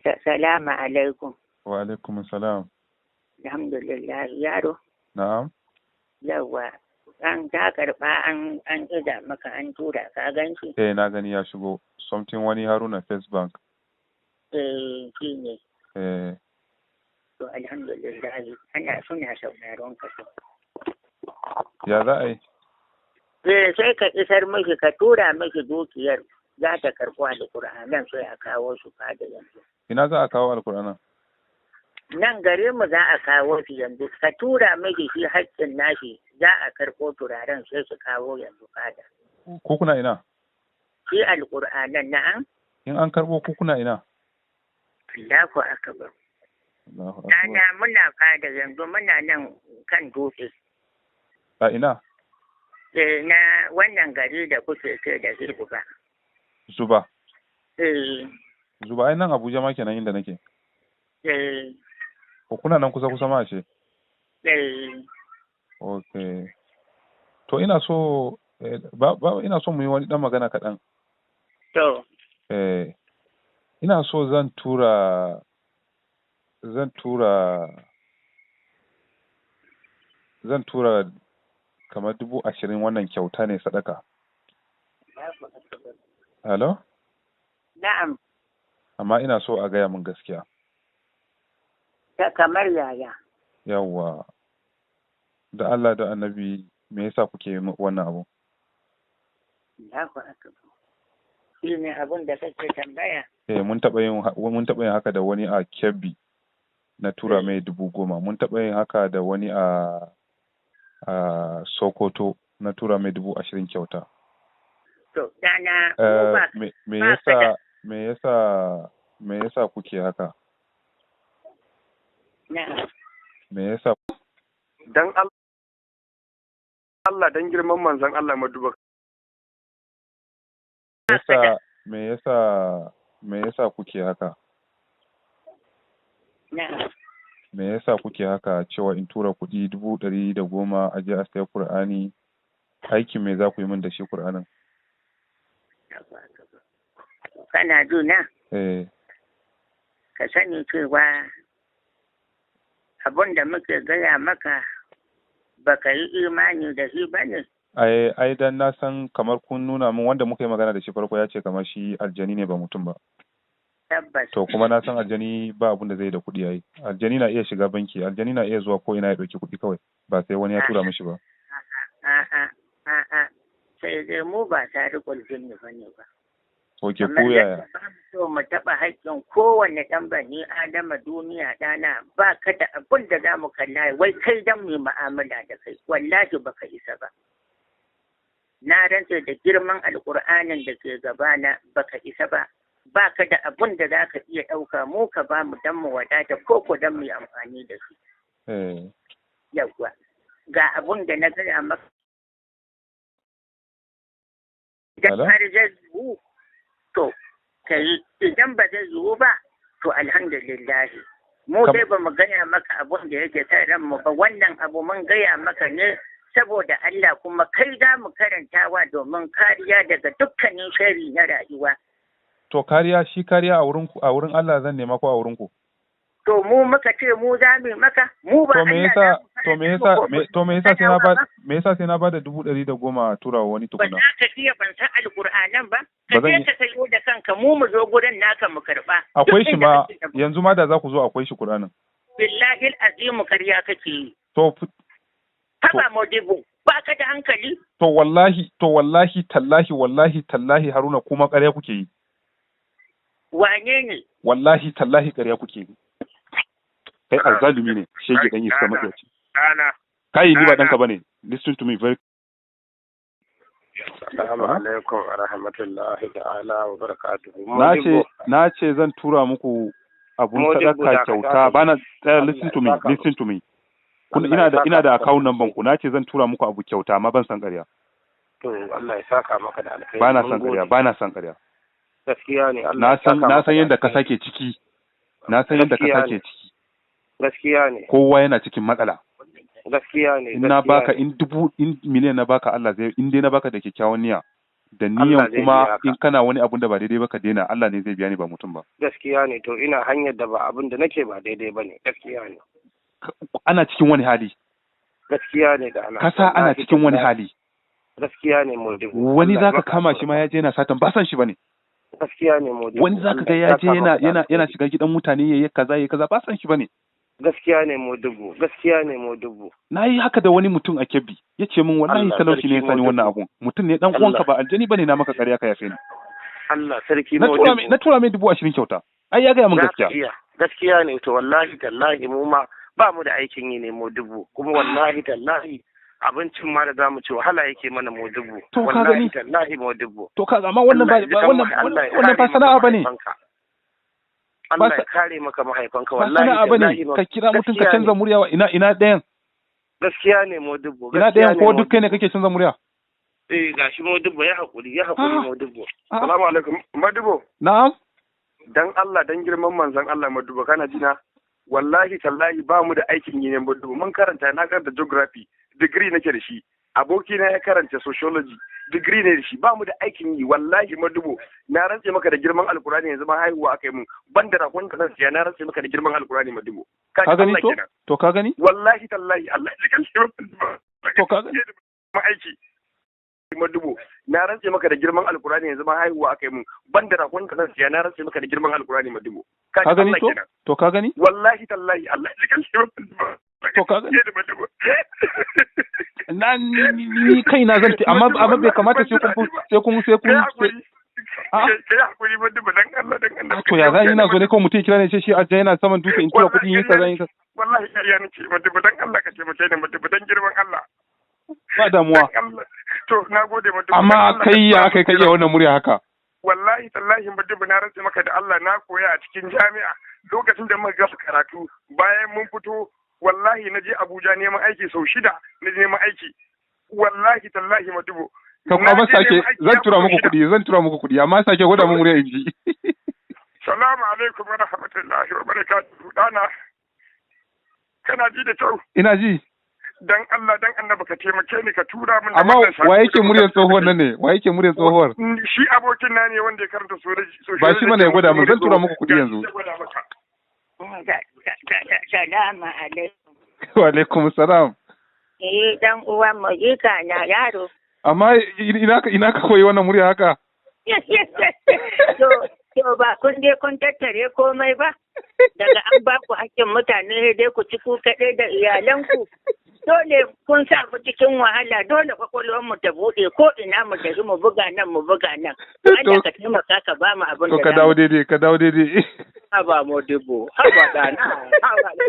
Salamu alaikum. Wa alaikum salam. Alhamdulillah, yaro. Na'am. Yawwa, an ta karɓa, an ɗiga maka, an tura, ka gan shi? Eh, na gani, ya shigo. Something wani Haruna, First Bank. Eh, shi ne. Eh. To, alhamdulillah, ana suna sauraron ka. Ya za a yi? Eh, sai ka isar miki, ka tura miki dukiyar, za ta karɓo alƙur'anan, sai a kawo su fada yanzu. Ina za a kawo alƙur'anan? Nan gare mu za a kawo su yanzu. Ka tura miki shi haƙƙin nashi, za a karɓo turaren, sai su kawo yanzu fada. Ko kuna ina? Shi alƙur'anan, na'am. In an karɓo, ko kuna ina? Allahu akbar. Allahu akbar. Ɗana, muna fada yanzu, muna nan kan dutse. A ina? Eh, na wannan gari da kuke ce da shi ba. Zuba. Eh. Zuba ai nan Abuja ma kenan, inda nake. Eh. Ko kuna nan kusa kusa ma ce? Eh. Okay. To, ina so ba ina so mu yi wani dan magana kaɗan. To. Eh, ina so zan tura kamar 20,000, wannan kyauta ne, sadaka. Hello? Na'am. Amma ina so a gaya min gaskiya. Ta kamar yaya? Yawwa. Da Allah da Annabi, me yasa kuke yi wannan abu? Allahu akbar. Shi ne abin da kake tambaya? Eh, mun taɓa yin haka da wani a Kebbi. Na tura mai 10,000. Mun taɓa yin haka da wani a Sokoto. Na tura mai 20,000 kyauta. To, ɗana, mu ba Me ba ka da yasa kuke haka? Na'am. Me yasa? Dan Allah, dan girman manzon Allah, Maduba. Me yasa kuke haka? Na'am. Me yasa kuke haka, cewa in tura kuɗi 110,000 a je a saya Kur'ani? Aikin me za ku yi min da shi, Kur'anin? Kana juna? Eh. Ka sani cewa abin da muke gaya maka, baka yi imani da shi ba ne? Ai dan na san kamar kun nuna min, wanda muka yi magana da shi farko ya ce kamar shi aljani ne, ba mutum ba. Tabbas. To, kuma na san aljani ba abun da zai da kuɗi yayi. Aljani na iya shiga banki, aljani na iya zuwa ko ina ya ɗauki kuɗi kawai, ba sai wani ya tura mishi ba. A'a, a'a, sai dai mu ba tarikul jinni ba ne ba. Ok, Kamar ko yaya? yadda ba mu so mu taɓa haƙƙin kowanne ɗan bani Adama duniya, ɗana, ba ka da abin da za mu kalla wai kai dan mu yi mu'amala da kai, wallahi baka isa ba. Na rantse da girman Alƙur'anin da ke gabana, baka isa ba. Ba ka da abin da za ka iya ɗauka mu ka ba mu dan mu wadata ko ko dan mu yi amfani da shi. Eh. Yawwa. Ga abin da na gaya maka. Idan Hello? har zai yiwu, to, ka yi, idan ba zai yiwu ba, to, alhamdulillahi. Mu dai ba mu gaya maka abun da yake sa ranmu ba, wannan abu mun gaya maka ne saboda Allah, kuma kai za mu karantawa domin kariya daga dukkanin shari na rayuwa. To, kariya, shi kariya a wurin ku, a wurin Allah zan nema ko a wurin ku? To, mu muka ce mu za mu yi maka, mu ba To, me Allah yasa za mu to me karanta yasa ko to me yasa sai na ba ba? me yasa sai na bada 110,000 a tura wa wani Ba tukuna? za ka iya ban san Alƙur'anan ba? Ka Ba zan je yi ka sayo da kanka, mu mu zo gurin naka mu karɓa. Akwai Duk shi inda ma kake da yanzu ma da za ku zo, akwai shi, Kur'anin. Billahi azimu, karya kake yi. To Haba Modibo, ba ka da hankali? To wallahi tallahi, wallahi tallahi, Haruna, kuma ƙarya kuke yi. Wane ne? Wallahi tallahi, ƙarya kuke yi. Kai azzalumi ne, shege, dan iska, matsiyaci. Ɗana. Kai, ni ba danka bane. Listen to me very Assalamu alaikum wa rahmatullahi ta'ala wa barakatuhu. Na ce zan tura muku abun Modibo, sadaka dakata kyauta ka. bana tsaya. Allah Listen to ya me. saka. Listen to me. Kun Allah ina ya da saka ina da maka account da number ku, na ce zan tura muku abu kyauta, amma ban san ƙarya. To, Allah ya saka maka da alkhairi. Bana Mun san ƙarya. gode. Bana san ƙarya. Gaskiya ne, Allah Na ya san saka na maka san da yadda ka alkhairi. sake ciki. Na san yadda ka Gaskiya sake ne. ciki. Gaskiya ne. Kowa yana cikin matsala. Gaskiya ne. In na Gaskiya baka ne. in dubu, in miliyan na baka, Allah zai, in dai na baka da kyakkyawan niyya, Da Allah niyan zai biya kuma ka. In kana wani abun da ba daidai ba ka daina, Allah ne zai biya ni ba mutum ba. Gaskiya ne, to ina hanyar da ba abin da nake ba daidai bane, gaskiya ne. Ana cikin wani hali. Gaskiya ne da ana. Kasa ana Wallahi cikin wani tallahi. hali. Gaskiya ne Modibo. Wani Allah ya zaka maka kama shi ma ya je yana satan, ba san shi bane. Gaskiya ne Modibo. Wani zaka ga Allah ya je saka yana maka da yana yana alkhairi. shiga gidan mutane yayi kaza yayi kaza, ba san shi bane. Gaskiya ne Modibo, gaskiya ne Modibo. Na yi haka da wani mutum a Kebbi, ya ce min wallahi Allah talauci ne ya sarki sani wannan Modibo. abun. Mutum ne dan Allah. uwanka, ba aljani bane, na maka ƙarya ka yafe ni. Allah sarki Na tura mai Modibo. Na tura mai 20,000 kyauta. Ai ya gaya min Za ka gaskiya. iya. Gaskiya ne, to wallahi tallahi mu ma ba mu da aikin yi ne Modibo, kuma wallahi tallahi abincin ma da zamu ci wahala yake mana Modibo. To ka Wallahi gani? tallahi Modibo. To ka amma wannan ba Allah ya ji kan wannan Allah ya wannan ba kare maka sana'a bane. mahaifanka. Ba Allah ya kare maka mahaifanka ba wallahi sana'a bane tallahi ka kira mutum ka gaskiya canza ne. murya wa ina ina ɗayan. Gaskiya ne Modibo, Ina gaskiya ɗayan ne ko duk kai ne Modibo. kake canza murya. Eh gashi Modibo, ya hakuri, ya hakuri Ah. Modibo. Ah, Salamu alaikum. Madubo, na'am. dan Allah dan girman manzon Allah Madubo, kana jina? Wallahi tallahi ba mu da aikin yi ne Madubo. Mun karanta, na karanta geography, degree nake da shi. Abokina ya karanta sociology, degree ne da shi. Ba mu da aikin yi wallahi Madubo. Na rantse maka da girman Alkurani yanzu ma haihuwa aka yi mun. Ban da rakon da zan siya, na rantse maka da girman Alkurani Madubo. Ka Ka ji gani Allah to? kenan. To ka gani? Wallahi tallahi Allah ya kalle To ka gani? ma aiki. Madubo, na rantse maka da girman Alkurani yanzu ma haihuwa aka yi mun. Ban da rakon da zan siya, na rantse maka da girman Alkurani Madubo. Ka Ka ji gani Allah to? kenan. To ka gani? Wallahi tallahi Allah ya kalle To ka gani? Na ni kaina zan ce amma Madubo, amma bai wallahi kamata ban sai ji kun daɗi ba. sai kun sai Kai kun hakuri. Ah. Kai hakuri Madubo, dan Allah dan Allah Ah, to ya za ina zo ne kawai mutum ya kira ne ce shi ajiya yana saman dutse in tura kuɗi yi kaza yi kaza. Wallahi ƙarya nake Madubo, dan Allah ka taimake ni Madubo, dan girman Allah. Ba damuwa. Dan Allah. To na gode Madubo, dan Amma Allah ka kai ya tura aka min kai iya wannan murya haka? Wallahi tallahi Madubo, na rantse maka da Allah na koya a cikin jami'a lokacin da muka gama karatu. Bayan mun fito wallahi na je Abuja neman aiki, sau 6 na je neman aiki, wallahi tallahi Madubo. Ka Na kuma je sake neman aiki zan ya tura fi sau muku 6. kuɗi, zan tura muku kuɗi, amma sake gwada mun murya in ji. Salamu alaikum wa rahmatullahi wa barakatuhu. Dana, kana ji da kyau? Ina ji. Dan Allah dan annabi ka taimake ni ka tura min da Amma wannan sako wa da yake muka muryar fito da tsohuwar kai. nan ne? Wa yake muryar tsohuwar? Shi abokin na ne wanda ya karanta sociology. Ba shi mana ya gwada min, zan tura muku kuɗi Gashi yanzu. ya gwada maka. Salamu alaikum. Wa alaikum salam. Eh dan uwan mu jika na yaro. Amma ina ka koyi wannan murya haka? To ba kun je kun tattare komai ba. Daga an ba ku hakkin mutane dai ku ci ku kaɗai da iyalanku. Dole kun sa mu cikin wahala, dole kwakwalwar mu ta buɗe ko ina mu tafi mu buga nan mu buga nan. To Allah ka taimaka ka ba mu abin To da ka za dawo mu. daidai, ka dawo daidai. Haba Modibo, haba ɗana, haba ɗan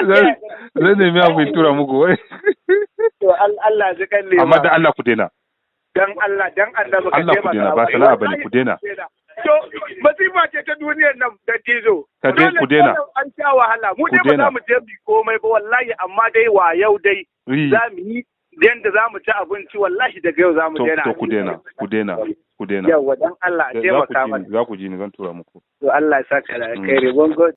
Zan zan nemi abu in tura muku wai. To Allah ji kan lema. Amma da Allah ku daina. Dan Allah dan annabi ka Allah ku taimaka. daina, ba sana'a bane, ku daina. To masifa ce ta duniyar nan da tizo. Ka Dole ku daina. dole an sha wahala. Mu Ku dai ba daina. za mu je mu yi komai ba wallahi, amma dai wa yau dai Yi. za mu yi yanda za mu ci abinci, wallahi daga yau za mu To daina. to ku daina, ku daina, ku daina. Yawwa, dan Allah a Za ku taimaka ji mana. ni, za ku ji ni, zan tura muku. To Allah ya saka da alkhairi. Mun gode.